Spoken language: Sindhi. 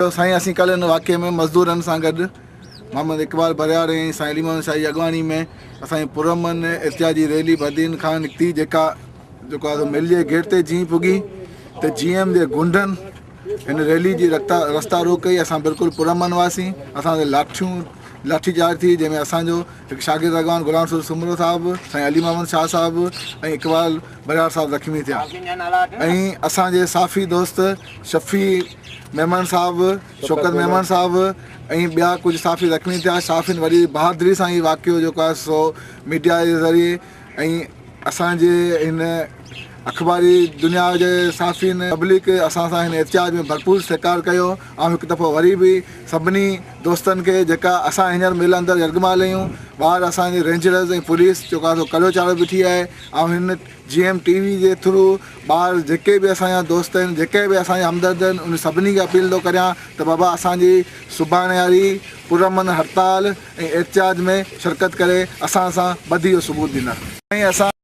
سائين اسين ڪلهه ان واقعي ۾ مزدورن سان گڏ محمد اقبال ڀرياڙ ۽ سائين علي محمد شاهي جي اڳواڻي ۾ اسان جي پرامن احتجاجي ريلي بدين کان نڪتي جيڪا جيڪو آهي مل جي گيٽ تي جيئن پڳي ته جي ايم جي گنڊن هن ريلي جي رستا روڪ ڪئي. اسان بلڪل پرامن هئاسين، اسان تي لاٺيون لاٺي چارج ٿي جنهن ۾ اسان جو هڪ شاگرد اڳواڻ غلام رسول سومرو صاحب، سائين علي محمد شاهه صاحب ۽ اقبال ڀرياڙ صاحب زخمي ٿيا ۽ اسان جي صحافي دوست شفيع ميمڻ صاحب، شوڪت ميمڻ صاحب ۽ ٻيا ڪجهه صحافي زخمي ٿيا. صحافين وڏي بهادري سان هي واقعو جيڪو آهي سو ميڊيا جي ذريعي ۽ اسان جي هن اخباري دنيا جي صحافين پبلڪ اسان سان هن احتجاج ۾ ڀرپور سهڪار ڪيو. آئون هڪ دفعو وري به سڀني دوستن کي جيڪا اسان هينئر مل اندر يرغمال آهيون، ٻاهر اسان جي رينجرز ۽ پوليس جيڪو آهي سو ڪڙيو چاڙهيو بيٺي آهي. آئون هن جي ايم ٽي وي جي ٿرو ٻاهر جيڪي به اسان جا دوست آهن جيڪي به اسان جا همدرد آهن انهن سڀني کي اپيل ٿو ڪريان ته بابا اسان جي سڀاڻي واري پرامن هڙتال ۽ احتجاج ۾ شرڪت ڪري اسان سان ٻڌي جو ثبوت ڏيندا. ۽ اسان.